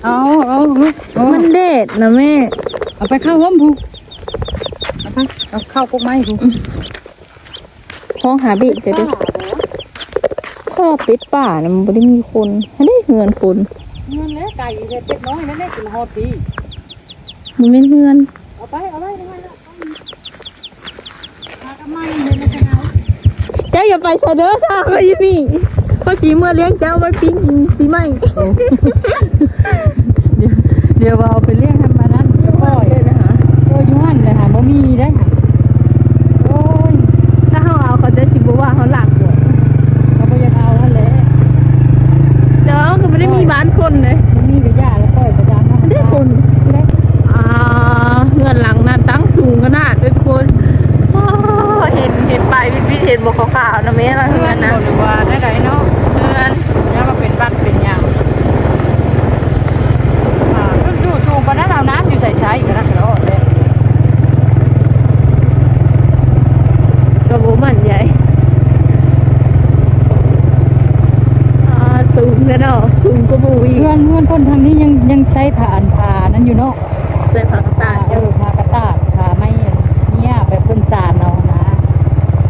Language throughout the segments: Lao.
ເອົາ ເອົາ ເອົາ ມັນແດດນະແມ່. ເອົາໄປເຂົ້າຮ່ມພຸ້ນ ເອົາໄປ ເອົາເຂົ້າກົກໄມ້ພຸ້ນ. ຫ້ອງຫາເບະ ເດີ ຄອກເປັດປ່ານະ ມັນບໍ່ໄດ້ມີຄົນ. ຫັ້ນເດ້ເຮືອນຄົນ ເຮືອນແຫຼະ ໄກ່ແຕ່ເປັດນ້ອຍນັ້ນແຫຼະ ຂຶ້ນຮອດພີ້. ບໍ່ແມ່ນເຮືອນ ເອົາໄປ ເອົາໄວ້ ເອົາໄວ້. ເຈົ້າຢ່າໄປຊະເດີ ຖ້າຂ້ອຍຢູ່ນີ້ ຂ້ອຍຊິເມືອລ້ຽງເຈົ້າໄວ້ປີ້ງກິນປີໃໝ່. ດຽວ ດຽວວ່າເອົາໄປລ້ຽງທຳອັນນັ້ນ ໄປປ່ອຍ. ເອີ ຢູ່ຫັ້ນແຫຼະຫາ ບໍ່ມີໄດ໋ຫາ. ໂອ້ຍ ຖ້າເຮົາເອົາ ເຂົາເຈົ້າຊິບໍ່ວ່າເຮົາລັກບໍ? ເຂົາບໍ່ຢາກເອົາຫັ້ນແຫຼະ. ແຕ່ວ່າມັນກໍບໍ່ໄດ້ມີບ້ານຄົນເດ້. ບໍ່ມີກໍຢ່າ ແລ້ວປ່ອຍໄປຕາມທຳມະຊາດ. ເດ້ຄົນ ອ່າ ເຮືອນຫຼັງນັ້ນຕັ້ງສູງຂະໜາດເດີທຸກຄົນ. ໂອ້ ເຫັນ ເຫັນປ້າຍວິດໆ ເຫັນບໍ່ຂາວໆນະແມ່ນວ່າເຮືອນນະ ເຮືອນບໍ່ ຫຼືວ່າແນວໃດເນາະ? ເຮືອນ ຢ່າວ່າເປັນວັດເປັນຫຍັງ. ອ່າ ຂຶ້ນສູງປານນັ້ນ ເອົານ້ຳຢູ່ໃສໃຊ້ກໍໄດ້ ກໍລອດແລ້ວ ກໍບໍ່ໝັ້ນໃຈ. ອ່າ ສູງແທ້ເນາະ ສູງກວ່າໝູ່ອີກ. ເຮືອນ ເຮືອນຄົນທາງນີ້ຍັງ ຍັງໃຊ້ຜ້າອັນ ຜ້ານັ້ນຢູ່ເນາະ. ໃສ່ຜ້າກະຕາດ ເອີ ຜ້າກະຕາດ ຜ້າໄມ້ເຫຍື້ອ ແບບເພິ່ນສານເອົານະ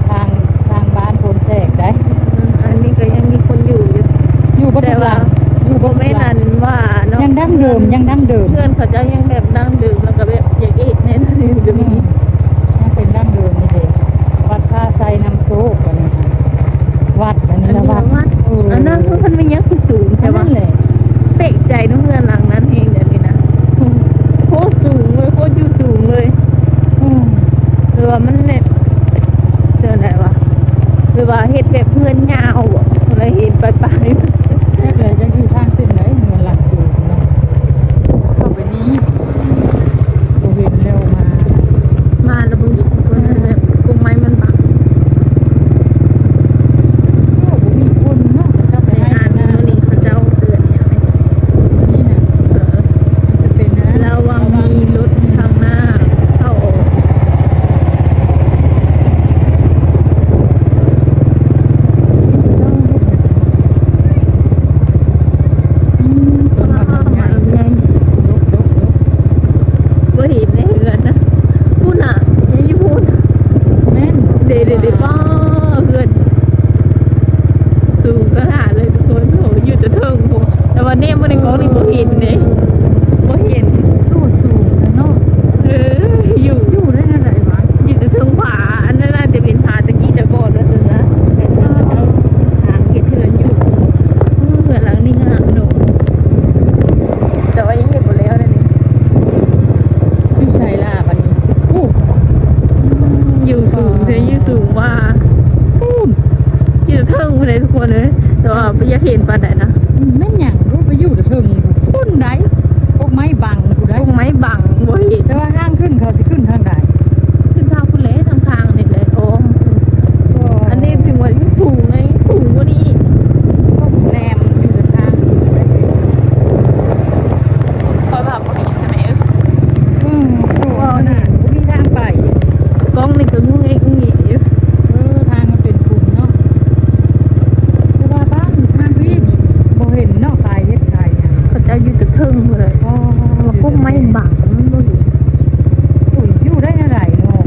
ທາງ ທາງບ້ານໂພນແສກໄດ໋. ອືມ ອັນນີ້ກໍຍັງມີຄົນຢູ່ຢູ່ ຢູ່ບໍ່ທຸກຫຼັງ ແຕ່ວ່າ ຢູ່ບໍ່ ບໍ່ແມ່ນອັນວ່າເນາະ ຍັງດັ້ງເດີມ ຍັງດັ້ງເດີມ ເຮືອນເຂົາເຈົ້າຍັງແບບດັ້ງເດີມ ແລ້ວກໍແບບຢາກເອະແນ່ນອນຢູ່ກໍມີ. ອືມ ຍັງເປັນດັ້ງເດີມນີ້ເດ້ ວັດທ່າໄຊນຳໂຊກ ອັນນີ້ ວັດ ອັນນີ້ລະວັດ ອັນນີ້ລະວັດ ເອີ ອັນນັ້ນເພິ່ນແມ່ນຍັງຄືສູງແທ້ວະ. ອັນນັ້ນແຫຼະ ແປກໃຈນຳເຮືອນຫຼັງນັ້ນແຮງ ດຽວນີ້ນະ ໂຄດສູງເລີຍ ໂຄດຢູ່ສູງເລີຍ. ອືມ ຫຼືວ່າມັນແບບຈັ່ງໃດວະ ຫຼືວ່າເຮັດແບບເຮືອນຍາວບໍ ລະເຫັນປາຍໆ. ຈັກແຫຼະ ຈັກຢູ່ທາງເສັ້ນໃດ ເຮືອນຫຼັງສູງເນາະ ເຂົ້າໄປນີ້ ບໍ່ເຫັນແລ້ວ ມາ ມາແລ້ວບໍ່ເຫັນ ເອີ ແບບກົກໄມ້ມັນບັງ. ໂອ້ ບໍ່ມີຄົນເນາະ ເຂົາເຈົ້າໄປໃຫ້ ໃນອ່າງ ມື້ນີ້ເຂົາເຈົ້າເຕືອນຫຍັງນີ້ນະ ເອີ ຈະເປັນນະ ລະວັງມີລົດທາງໜ້າເຂົ້າອອກ. ອືມ ຕົ້ນໝາກໃຫຍ່ ດົກໆໆ ບໍ່ເຫັນໃນເຮືອນນະ ພຸ້ນນະ ຍັງຢູ່ພຸ້ນ. ແມ່ນ ເດໆໆ ປ້າ ເຮືອນສູງຂະໜາດເລີຍທຸກຄົນ. ໂຫ ຢູ່ແຕ່ເທິງພຸ້ນ ແຕ່ວ່າແນມມາໃນກ້ອງນີ້ບໍ່ເຫັນເດ້ ບໍ່ເຫັນ. ໂອ້ ສູງແທ້ເນາະ. ເອີ ຢູ່ ຢູ່ໄດ້ແນວໃດວະ? ຢູ່ແຕ່ເທິງຜາ ອັນນັ້ນອາດຈະເປັນຜາແຕ່ກີ້ແຕ່ກ່ອນວ່າຊັ້ນຊະ ແຕ່ເຂົາເຈົ້າຫາເຮັດເຮືອນຢູ່. ເຮືອນຫຼັງນີ້ງາມເນາະ ແຕ່ວ່າຍັງເຮັດບໍ່ແລ້ວເດ້ນີ້. ຢູ່ໃສລະບາດນີ້? ອູ້ ຢູ່ສູງແທ້ ຢູ່ສູງວ່າ ປູ້ນ ຢູ່ເທິງພຸ້ນເດ້ທຸກຄົນເອີຍ ແຕ່ວ່າບໍ່ຢາກເຫັນປານໃດນະ. ອືມ ແມ່ນຫຍັງ ໄປຢູ່ເທິງພຸ້ນໃດ໋ ກົກໄມ້ບັງພຸ້ນໃດ໋ ກົກໄມ້ບັງບໍ່ເຫັນ. ແຕ່ວ່າທາງຂຶ້ນເຂົາຊິຂຶ້ນທາງໃດ? ຂຶ້ນທາງພຸ້ນແຫຼະ ທາງທາງນີ້ແຫຼະ ອ້ອມ. ໂອ້ ອັນນີ້ຖືວ່າຍັງສູງເລີຍ ສູງກວ່ານີ້ອີກ ແນມຢູ່ທາງ ຂ້ອຍວ່າບໍ່ເຫັນຈັ່ງໃດເອີຍ. ອືມ ສູງຂະໜາດ ບໍ່ມີທາງໄປ ກ້ອງນີ້ກໍງຸ້ງເອງງຸ້ງເອງຢູ່. ເອີ ທາງມັນເປັນຂຸມເນາະ ແຕ່ວ່າບ້ານທາງພີ້ບໍ່ເຫັນເນາະ ຂາຍເຫັດຂາຍຫຍັງ ເຂົາເຈົ້າຢູ່ແຕ່ເທິງພຸ້ນເລີຍ. ອໍ ພວກໄມ້ບັງມັນບໍ່ເຫັນ. ໂອ້ຍ ຢູ່ໄດ້ແນວໃດເນາະ?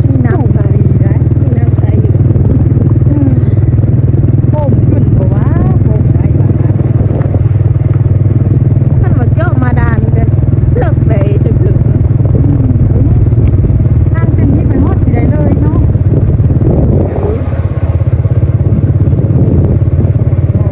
ມີນ້ຳໃສ ສູງອີ່ຫຼີໃດ໋ ມີນ້ຳໃສຢູ່. ອືມ ໂປ່ງຂຶ້ນບໍ່ວ່າ ໂປ່ງໄດ້ບາດນັ້ນ. ຄັນວ່າເຈາະບາດານກໍເລິກໄປເຖິງໆ. ອືມ ທາງເສັ້ນນີ້ໄປຮອດຊິໄດ້ເລີຍເນາະ. ໂອ້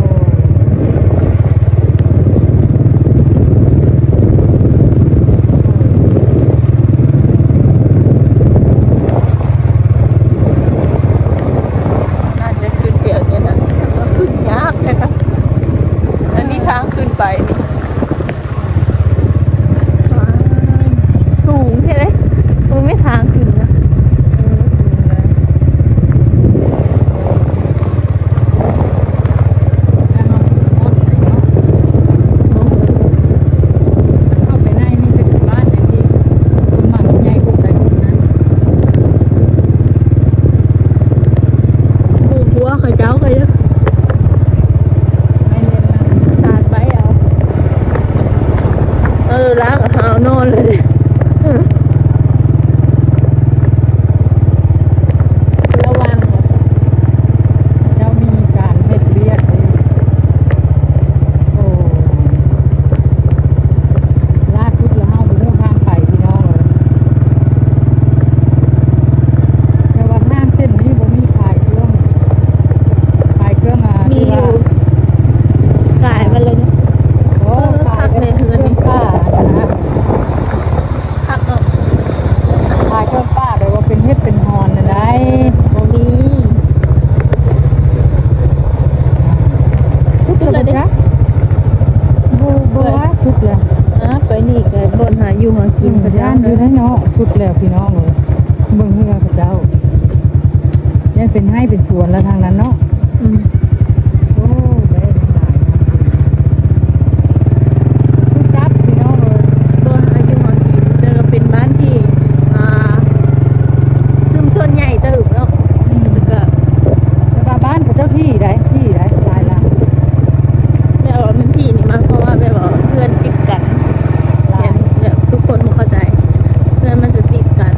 ເອີ ລາວກໍຫາວນອນເລີຍ. ລະວັງ ເຈົ້າມີການເຮັດວຽກເດ້. ໂອ້ ລ່າສຸດລະເຮົາບໍ່ຮູ້ທາງໄປພີ່ນ້ອງເອີຍ. ແຕ່ວ່າທາງເສັ້ນນີ້ບໍ່ມີຂາຍເຄື່ອງ ຂາຍເຄື່ອງ ອາ ມີຢູ່ ທີ່ວ່າ ຂາຍມາເລີຍເນາະ. ໂອ້ ເອີ ຂາຍ ຄັກແນ່ເຮືອນນີ້ ເຄື່ອງປ່າຫັ້ນນະ ຄັກເນາະ. ຂາຍເຄື່ອງປ່າແບບວ່າເປັນເຫັດເປັນຫອນຫັ້ນໃດ໋ ບໍ່ມີ. ສຸດແລ້ວເດ້ ບໍ່ ບໍ່ວ່າສຸດແລ້ວ. ອ່າ ໄປນີ້ກໍບ່ອນຫາຢູ່ຫາກິນ ອືມ ເຂົາເຈົ້າ ຢ້ານຢູ່ໃດ໋ເນາະ. ສຸດແລ້ວພີ່ນ້ອງເອີຍ ເບິ່ງເຮືອເຂົາເຈົ້າ ຍັງເປັນໄຮ່ເປັນສວນລະທາງນັ້ນເນາະ. ອືມ ໂອ້ ໄດ້ຫຼາຍ ຄືກັບພີ່ນ້ອງເອີຍ ບ່ອນຫາຢູ່ຫາກິນ ແຕ່ກໍເປັນບ້ານທີ່ ອ່າ ຊຸມຊົນໃຫຍ່ເຕີບເນາະ. ອືມ ແລ້ວກໍ ແຕ່ວ່າບ້ານເຂົາເຈົ້າຖີ່ໃດ ຖີ່ໃດ ຫຼາຍຫຼັງ ແບບວ່າມັນຖີ່ນີ້ ໝາຍຄວາມວ່າແບບວ່າເຮືອນຕິດກັນ ຫຼາຍ ແບບທຸກຄົນບໍ່ເຂົ້າໃຈ ເຮືອນມັນຈະຕິດກັນ.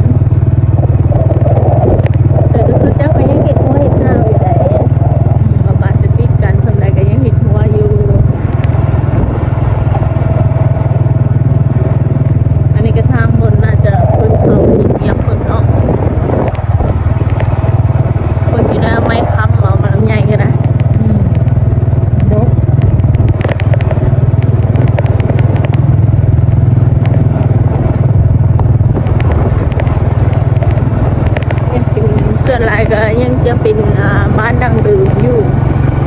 ແຕ່ກໍຄືເຈົ້າກໍຍັງເຮັດຮົ້ວເຮັດຮ້າວຢູ່ໃດ໋ ອືມ ວ່າບ້ານຈະຕິດກັນສ່ຳໃດກໍຍັງເຮັດຮົ້ວຢູ່. ອັນນີ້ກໍທາງເພິ່ນໜ້າຈະເພິ່ນເຂົ້າເຮັດວຽກເພິ່ນເນາະ. ເບິ່ງຢູ່ເດີ ໄມ້ຄ້ຳເອົາ ມັນໃຫຍ່ຂະໜາດ ອືມ ດົກ. ສ່ວນຫຼາຍກໍຍັງຈະເປັນ ອ່າ ບ້ານດັ້ງເດີມຢູ່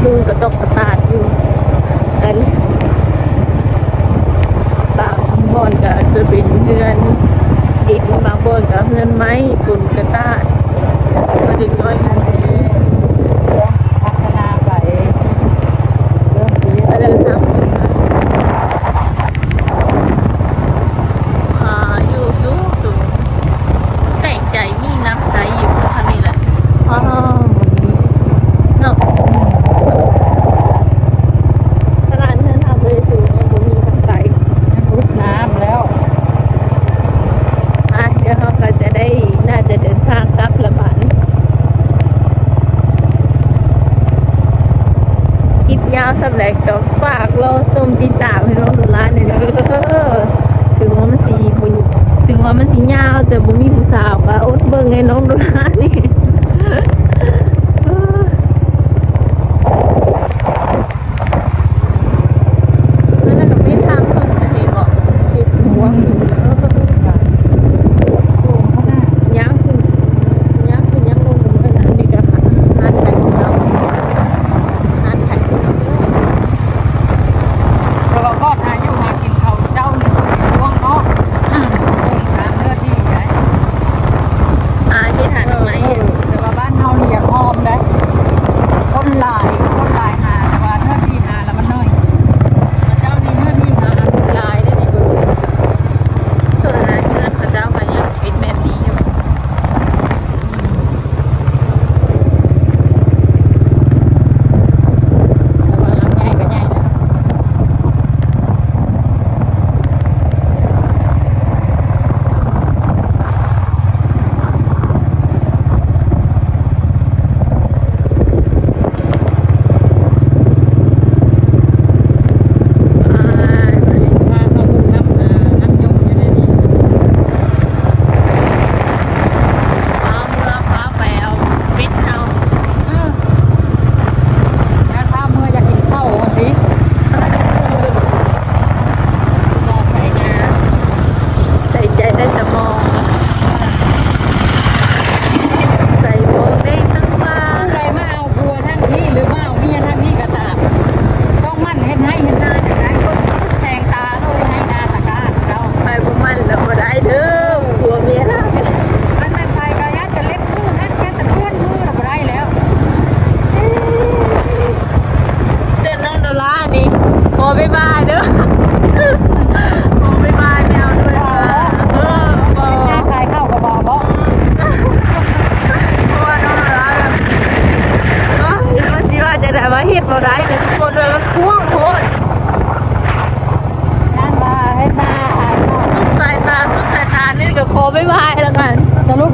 ມຸງກະຕອກກະຕາດຢູ່ກັນ. ບາງບ່ອນກໍຈະເປັນເຮືອນດິນ ບາງບ່ອນກໍເຮືອນໄມ້ ປົນກະຕາດ ເດັກນ້ອຍ ພັດທະນາໄປ ເລີ່ມຊິ ອ່າ ຢູ່ສູງໆ ແປກໃຈ ມີນ້ຳໃສຢູ່ທາງນີ້ແຫຼະ. ອໍ ເນາະ ຂະໜາດເຮືອນເຮົາບໍ່ໄດ້ສູງ ຍັງບໍ່ມີນ້ຳໃສ ຍັງອຸດນ້ຳແລ້ວ. ອ່ະ ດຽວເຮົາກໍຈະໄດ້ ໜ້າຈະເດີນທາງກັບລະບາດນີ້. ຄລິບຍາວສ່ຳໃດກໍຝາກລໍຊົມຕິດຕາມໃຫ້ນ້ອງໂດລາແດ່ເດີ. ເອີ ເຖິງວ່າມັນຊິບໍ່ ເຖິງວ່າມັນຊິຍາວ ແຕ່ບໍ່ມີຜູ້ສາວກໍອົດເບິ່ງໃຫ້ນ້ອງໂດລານີ້. ເອີ ນັ້ນນະ ກໍເປັນທາງຂຶ້ນນະ ເຫັນບໍ່? ເຫັນຫົວຂຶ້ນ ເອີ ສູງຂະໜາດ ຍ່າງຂຶ້ນ ຍ່າງຂຶ້ນຍ່າງລົງ. ອັນນີ້ກໍຮ້ານຂາຍເຄື່ອງ ຮ້ານຂາຍເຄື່ອງ. ແຕ່ວ່າກໍຫາຢູ່ຫາກິນເຂົາເຈົ້ານີ້ຄືຊິກວ້າງເນາະ ອືມ ກວ້າງຕາມເນື້ອທີ່ໄດ໋. ອ່າ ເຮັດຮ້ານໃໝ່ ເອີ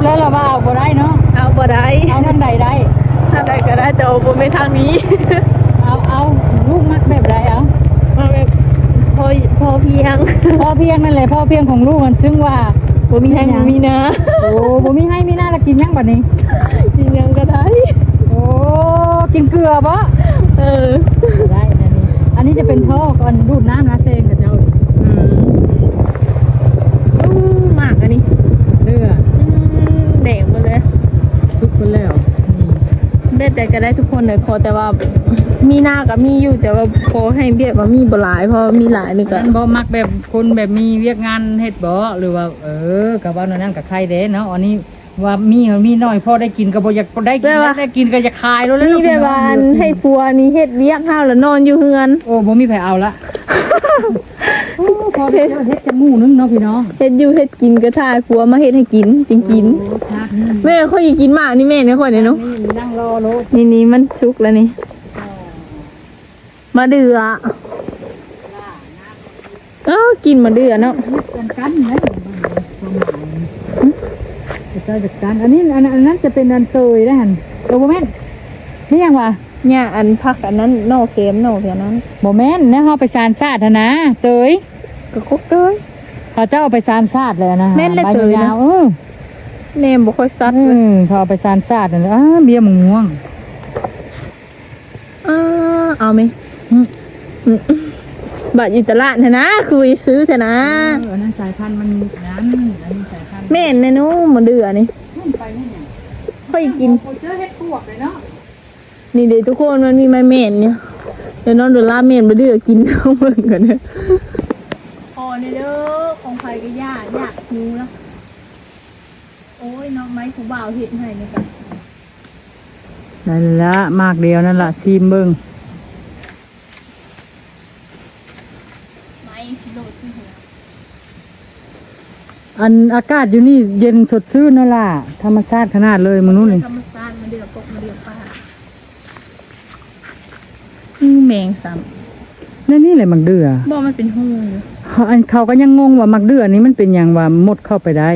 ແລ້ວລະວ່າເອົາບໍ່ໄດ້ເນາະ. ເອົາບໍ່ໄດ້. ເອົາທາງໃດໄດ້? ທາງໃດກໍໄດ້ ແຕ່ວ່າບໍ່ແມ່ນທາງນີ້. ເອົາ ເອົາ ລູກມັກແບບໃດ? ເອົາ ມັກແບບພໍ ພໍພຽງ. ພໍພຽງນັ້ນແຫຼະ ພໍພຽງຂອງລູກຫັ້ນ ຊຶ່ງວ່າບໍ່ມີໄຮ່ບໍ່ມີນາ. ໂອ້ ບໍ່ມີໄຮ່ມີນາລະກິນຫຍັງບັດນີ້? ກິນຫຍັງກໍໄດ້. ໂອ້ ກິນເກືອບໍ? ເອີ ໄດ້ ອັນນີ້ ອັນນີ້ຈະເປັນທໍ່ ອັນດູດນ້ຳນາແຊງຂະເຈົ້າ. ອືມ ໂອ້ ໝາກອັນນີ້ ເດືອ ອືມ ແດງໝົດເລີຍ ສຸກໝົດແລ້ວ. ອືມ ແບບໃດກໍໄດ້ທຸກຄົນເລີຍ ຂໍແຕ່ວ່າມີນາກໍມີຢູ່ ແຕ່ວ່າຂໍໃຫ້ແບບວ່າມີບໍ່ຫຼາຍ ເພາະວ່າມີຫຼາຍນີ້ກໍ ອັນນັ້ນບໍ່ມັກແບບຄົນແບບມີວຽກງານເຮັດບໍ ຫຼືວ່າ ເອີ ກໍເວົ້າແນວນັ້ນກໍໄຄແດ່ເນາະ. ອັນນີ້ ວ່າມີ ມີໜ້ອຍ ພໍໄດ້ກິນກໍບໍ່ຢາກໄດ້ກິນ ແລ້ວໄດ້ກິນກໍຢາກຂາຍໂລດແລ້ວ. ມີແບບວ່າໃຫ້ຜົວນີ້ເຮັດວຽກ ເຮົາລະນອນຢູ່ເຮືອນ. ໂອ້ ບໍ່ມີໃຜເອົາລະ. ໂອ້ ພໍໄດ້ເຮັດຈັກມື້ໜຶ່ງເນາະພີ່ນ້ອງ ເຮັດຢູ່ເຮັດກິນກໍຖ້າໃຫ້ຜົວມາເຮັດໃຫ້ກິນຈຶ່ງກິນ. ໂອ້ ແມ່ຂ້ອຍກິນໝາກນີ້ ແມ່ນຂ້ອຍນີ້ເນາະ. ນີ້ ນີ້ມັນສຸກແລ້ວນີ້. ມະເດືອ ເອົ້າ ກິນມະເດືອເນາະ. ກັນກັນນະ ຄວາມໝາຍ ເຈົ້າຈັດການ. ອັນນີ້ ອັນ ອັນນັ້ນຈະເປັນອັນເຕີຍໄດ້ຫັ້ນ. ເອີ ບໍ່ແມ່ນ ນີ້ຫຍັງວະ? ຫຍ້າອັນຜັກອັນນັ້ນ ໜໍ່ເຄມ ໜໍ່ເພຍນັ້ນ. ບໍ່ແມ່ນ ແນວເຮົາໄປສານສາດຫັ້ນນະ ເຕີຍ. ກໍກົກເຕີຍ ເຂົາເຈົ້າເອົາໄປສານສາດແລ້ວນະ. ແມ່ນແຫຼະ ໃບ ເຕີຍ ຍາວໆ. ເອີ ແມ່ບໍ່ຄ່ອຍຊັດ. ເອີ ເຂົາເອົາໄປສານສາດນັ້ນ. ອ້າ ເບ້ຍມະມ່ວງ. ເອີ ເອົາແມະ. ອືມ ອືມ ບາດຢູ່ຕະຫຼາດຫັ້ນນະ ຄືບໍ່ຊື້ແທ້ນະ. ເອີ ອັນນັ້ນສາຍພັນມັນນັ້ນ ອັນນີ້ສາຍພັນ ແມ່ນແນ່ເນາະ ມະເດືອນີ້. ມັນໄປເຮັດຫຍັງ? ຂ້ອຍກິນ ເຈົ້າເຮັດປວກເລີຍເນາະ. ນີ້ເດ້ທຸກຄົນ ມັນມີໄມ້ແມ່ນຢູ່ ແຕ່ນ້ອງໂດລາແມ່ນມະເດືອກິນ ເບິ່ງກັນເດີ. ຂໍແດ່ເດີ ຂອງໃຜກໍຢ່າ ຢາກຮູ້ລະ. ໂອ້ຍ ເນາະ ໄມ້ຜູ້ບ່າວເຮັດໃຫ້ນີ້ກະ ນັ້ນລະ ໝາກດຽວນັ້ນລະ ຊີມເບິ່ງ. ໄມ້ຊິໂລດຊິຫົວ. ອັນອາກາດຢູ່ນີ້ເຢັນສົດຊື່ນເນາະລະ ທຳມະຊາດຂະໜາດເລີຍມື້ນີ້. ທຳມະຊາດ ມະເດືອກົກ ມະເດືອປ່າ. ອື ແມງຊ້ຳ. ແນວນີ້ແຫຼະໝາກເດືອ. ບໍ່ ມັນເປັນຮູຢູ່. ເຂົາ ອັນ ເຂົາກໍຍັງງົງວ່າໝາກເດືອນີ້ມັນເປັນຫຍັງວ່າມົດເຂົ້າໄປໄດ້.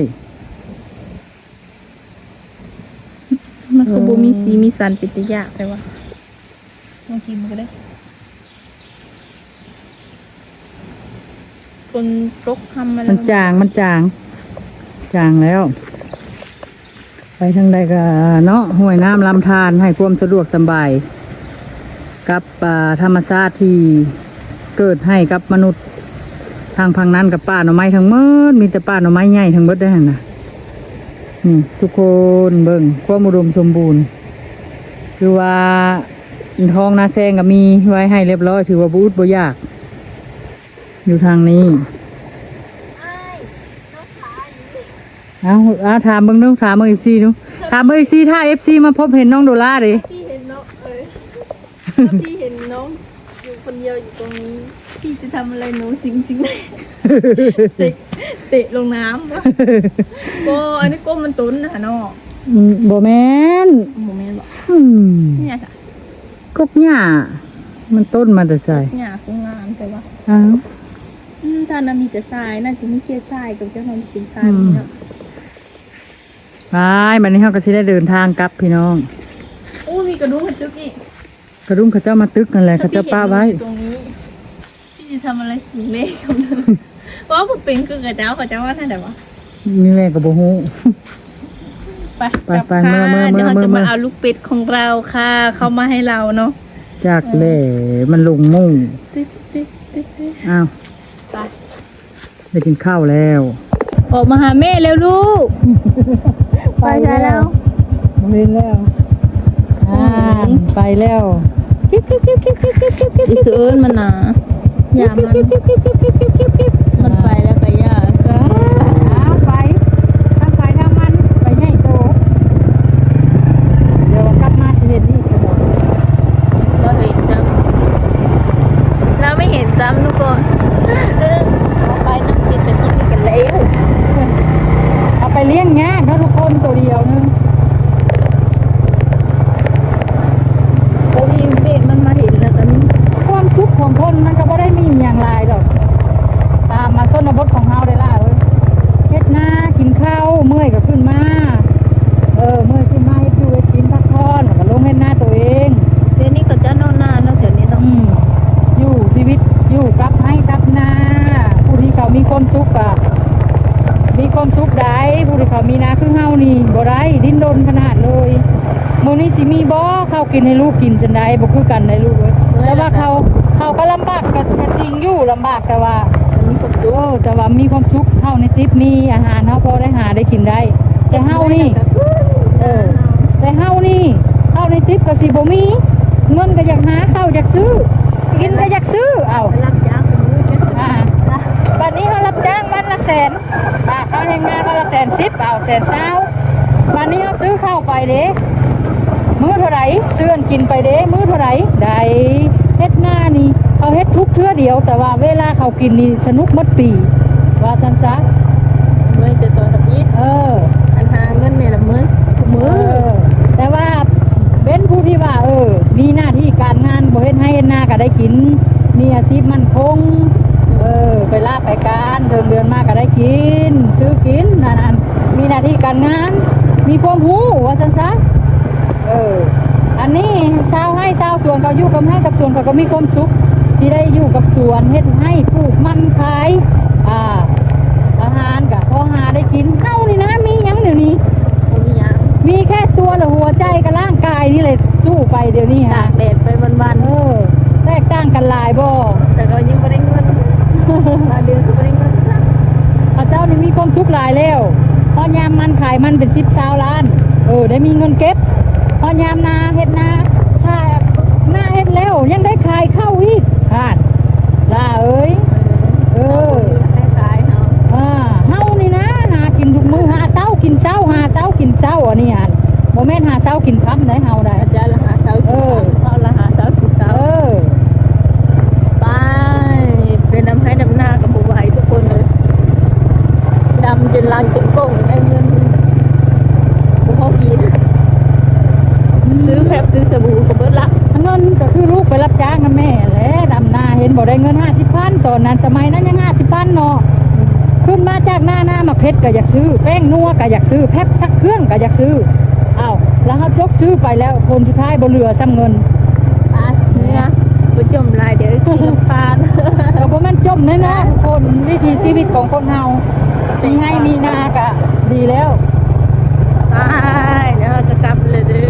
ມັນຄືບໍ່ມີສີມີສັນເປັນຕາຢາກແທ້ວ່າ. ລອງກິນມັນກໍໄດ້. ຝົນຕົກຄ່ຳມາແລ້ວ ມັນຈາງ ມັນຈາງ ຈາງແລ້ວ. ໄປທາງໃດກໍເນາະ ຫ້ວຍນ້ຳລຳທານ ໃຫ້ຄວາມສະດວກສະບາຍກັບ ອ່າ ທຳມະຊາດທີ່ເກີດໃຫ້ກັບມະນຸດ. ທາງຝັ່ງນັ້ນກໍປ່າໜໍ່ໄມ້ທັງໝົດ ມີແຕ່ປ່າໜໍ່ໄມ້ໃຫຍ່ທັງເບິດເດ້ຫັ້ນນະ. ນີ້ທຸກຄົນເບິ່ງຄວາມອຸດົມສົມບູນ ຄືວ່າ ທ້ອງນາແຊງກໍມີໄວ້ໃຫ້ລຽບຮ້ອຍ ຖືວ່າບໍ່ອຶດບໍ່ຢາກຢູ່ທາງນີ້. ເອົາ ເອົາ ຖາມເບິ່ງດູ ຖາມເບິ່ງເອັຟຊີດູ ຖາມເບິ່ງເອັຟຊີ ຖ້າເອັຟຊີມາພົບເຫັນນ້ອງໂດລາເດ. ເອັຟຊີເຫັນເນາະ ເອີ ເອັຟຊີເຫັນນ້ອງຢູ່ຄົນດຽວຢູ່ຕົງນີ້ ພີ່ຈະທຳອະໄລໜູຊິງຊິງ ເຕະ ເຕະລົງນ້ຳ. ບໍ່ ອັນນີ້ກົບມັນຕົ້ນນະເນາະ. ອືມ ບໍ່ແມ່ນ ບໍ່ແມ່ນບໍ? ອືມ ນີ້ຫຍັງ? ກົກຫຍ້າ ມັນຕົ້ນມາແຕ່ໃສ? ຫຍ້າຄືງາມແຕ່ວ່າ ອ້າວ ອືມ ຖ້ານະມີແຕ່ຊາຍ ໜ້າຈະມີແຕ່ຊາຍ ຕົງເຈົ້ານອນເປັນຊາຍ ອືມ ນີ້ເນາະ. ໄປ ບັດນີ້ເຮົາກໍຊິໄດ້ເດີນທາງກັບພີ່ນ້ອງ. ໂອ້ ມີກະດຸງໃຫ້ຕຶກອີກ. ກະດຸງເຂົາເຈົ້າມາຕຶກຫັ້ນແຫຼະ ເຂົາເຈົ້າປະໄວ້. ທີ່ຈະທຳອະໄລສູງເລກ ເວົ້າບໍ່ເປັນຄືເຂົາເຈົ້າ ເຂົາເຈົ້າວ່າແນວໃດວະ? ນີ້ແມ່ກໍບໍ່ຮູ້. ໄປ ໄປ ໄປ ເມືອ ເມືອ ເມືອ ດຽວເຮົາຈະມາເອົາລູກເປັດຂອງເຮົາຄ່ະ ເຂົ້າມາໃຫ້ເຮົາເນາະ. ຈັກແຫຼະ ມັນຫຼົງໝູ່. ຕຶກ ຕຶກ ຕຶກ ຕຶກ ອ້າວ ໄປ. ໄດ້ກິນເຂົ້າແລ້ວ. ອອກມາຫາແມ່ແລ້ວລູກ. ໄປແລ້ວ ໄປແລ້ວ ບໍ່ເຫັນແລ້ວ. ອ່າ ໄປແລ້ວ. ອິສເອີ້ນມັນນະ ຢ່າມັນ ມັນໄປແລ້ວກໍຢ່າຊະ. ອ້າວ ໄປ ທັງໃຜທັງມັນ ໄປໃຫຍ່ໂຕ. ດຽວກັບມາຊິເຮັດນີ້. ບໍ່ເຫັນຊ້ຳ ລາວໄມ່ເຫັນຊ້ຳທຸກຄົນ. ເອີ ເອົາໄປນຳກິນໄປກິນນີ້ກັນແລ້ວ. ເອົາໄປລ້ຽງຍາກເນາະທຸກຄົນ ໂຕດຽວໜຶ່ງ. ໂອ້ຍ ເບດມັນມາເຫັນແລ້ວກໍມີຄວາມສຸກຂອງຄົນ ມັນກໍບໍ່ໄດ້ມີຫຍັງຫຼາຍດອກ. ອ່າ ຄວາມສຸກກະມີຄວາມສຸກໄດ໋ ຜູ້ທີ່ເຂົາມີນາຄືເຮົານີ້ບໍ່ໄດ້ ດີ້ນດົນຂະໜາດເລີຍ. ມື້ນີ້ຊິມີບໍ່ເຂົ້າກິນໃຫ້ລູກກິນຊັ້ນໃດ ບໍ່ຄືກັນໄດ໋ລູກເອີຍ. ແຕ່ວ່າເຂົາ ເຂົາກໍລຳບາກ ກະ ກະຈິງຢູ່ ລຳບາກ ແຕ່ວ່າ ເອີ ແຕ່ວ່າມີຄວາມສຸກ ເຮົານີ້ຕິບມີອາຫານ ເຮົາພໍໄດ້ຫາໄດ້ກິນໄດ້. ແຕ່ເຮົານີ້ ເອີ ແຕ່ເຮົານີ້ ເຮົານີ້ຕິບກໍຊິບໍ່ມີ ເງິນກໍຢາກຫາ ເຂົ້າຢາກຊື້ ກິນກໍຢາກຊື້ ເອົ້າ ຮັບຈ້າງ ອ່າ ບາດນີ້ເຮົາຮັບຈ້າງວັນລະແສນ ຄ່າແຮງງານວັນລະແສນສິບ ເອົາແສນຊາວ ບາດນີ້ເຮົາຊື້ເຂົ້າໄປເດ້ ມື້ເທົ່າໃດ ຊື້ອັນກິນໄປເດ້ ມື້ເທົ່າໃດ ໄດ້ ເຮັດນານີ້ ເຂົາເຮັດທຸກເທື່ອດຽວ ແຕ່ວ່າເວລາເຂົາກິນນີ້ສະໜຸກໝົດປີ ວ່າຊັ້ນຊະ. ເມື່ອຍແຕ່ຕອນທຳອິດ ເອີ ອັນຫາເງິນນີ້ລະເມື່ອຍທຸກມື້ ເອີ ແຕ່ວ່າເປັນຜູ້ທີ່ວ່າ ເອີ ມີໜ້າທີ່ການງານ ບໍ່ເຮັດໄຮ່ເຮັດນາກໍໄດ້ກິນ ມີອາຊີບໝັ້ນຄົງ ເອີ ໄປລາໄປການ ເດີນເດືອນມາກໍໄດ້ກິນ ຊື້ກິນ ອັນນັ້ນ ມີໜ້າທີ່ການງານ ມີຄວາມຮູ້ ວ່າຊັ້ນຊະ. ເອີ ອັນນີ້ຊາວໄຮ່ຊາວສວນ ເຂົາຢູ່ກັບໄຮ່ກັບສວນ ເຂົາກໍມີຄວາມສຸກ ທີ່ໄດ້ຢູ່ກັບສວນ ເຮັດໄຮ່ ປູກມັນຂາຍ ອ່າ ອາຫານກໍພໍຫາໄດ້ກິນ. ເຮົານີ້ນະ ມີຫຍັງດຽວນີ້? ບໍ່ມີຫຍັງ ມີແຄ່ຕົວ ແລະ ຫົວໃຈກັບຮ່າງກາຍນີ້ແຫຼະ ສູ້ໄປດຽວນີ້ ຕາກແດດໄປວັນໆ. ເອີ ແຕກຕ່າງກັນຫຼາຍບໍ່? ແຕ່ກໍຍັງບໍ່ໄດ້ເງິນ ມາເດືອນກໍບໍ່ໄດ້ເງິນ. ເຂົາເຈົ້ານີ້ມີຄວາມສຸກຫຼາຍແລ້ວ ຮອດຍາມມັນຂາຍມັນເປັນສິບຊາວລ້ານ ເອີ ໄດ້ມີເງິນເກັບ ຮອດຍາມນາເຮັດນາ ຖ້ານາເຮັດແລ້ວຍັງໄດ້ຂາຍເຂົ້າອີກ ຫັ້ນ ຫຼ້າເອີຍ. ເອີ ເຮົານີ້ນະ ຫາເຊົ້າກິນທຸກມື້ ຫາເຊົ້າກິນເຊົ້າ ຫາເຊົ້າກິນເຊົ້າ ອັນນີ້ຫັ້ນ ບໍ່ແມ່ນຫາເຊົ້າກິນຄ່ຳໃດ ເຮົາໃດ ອາຈານລະຫາເຊົ້າກິນຄ່ຳ ເອີ ເຮົາລະຫາເຊົ້າກິນເຊົ້າ ເອີ ໄປ ເປັນດຳໄຮ່ດຳນາກໍບໍ່ໄຫວທຸກຄົນເອີຍ ດຳຈົນຫຼັງຈົນກົ້ງ ໄດ້ເງິນບໍ່ພໍກິນ ຊື້ແພັບຊື້ສະບູກໍເບິດລະ. ເງິນກໍຄືລູກໄປຮັບຈ້າງນຳແມ່ແຫຼະ ດຳນາ ເຫັນບໍ່ ໄດ້ເງິນຫ້າສິບພັນ ຕອນນັ້ນ ສະໄໝນັ້ນຍັງຫ້າສິບພັນເນາະ ຂຶ້ນມາຈາກນາ ນ້ຳໝາກເຜັດກໍຢາກຊື້ ແປ້ງນົວກໍຢາກຊື້ ແພັບຊັກເຄື່ອງກໍຢາກຊື້. ເອົ້າ ແລ້ວເຮົາຈົກຊື້ໄປແລ້ວ ຜົນສຸດທ້າຍບໍ່ເຫຼືອຊ້ຳເງິນ ອາ ເມືອ ບໍ່ຈົ່ມຫຼາຍເດີ ຂີ້ລຳຄານ ກໍບໍ່ແມ່ນຈົ່ມແນ່ນອນ ທຸກຄົນ ວິຖີຊີວິດຂອງຄົນເຮົາ ມີໄຮ່ມີນາກະດີແລ້ວ. ອ້າຍ ດຽວເຮົາຈະກັບແລ້ວເດີ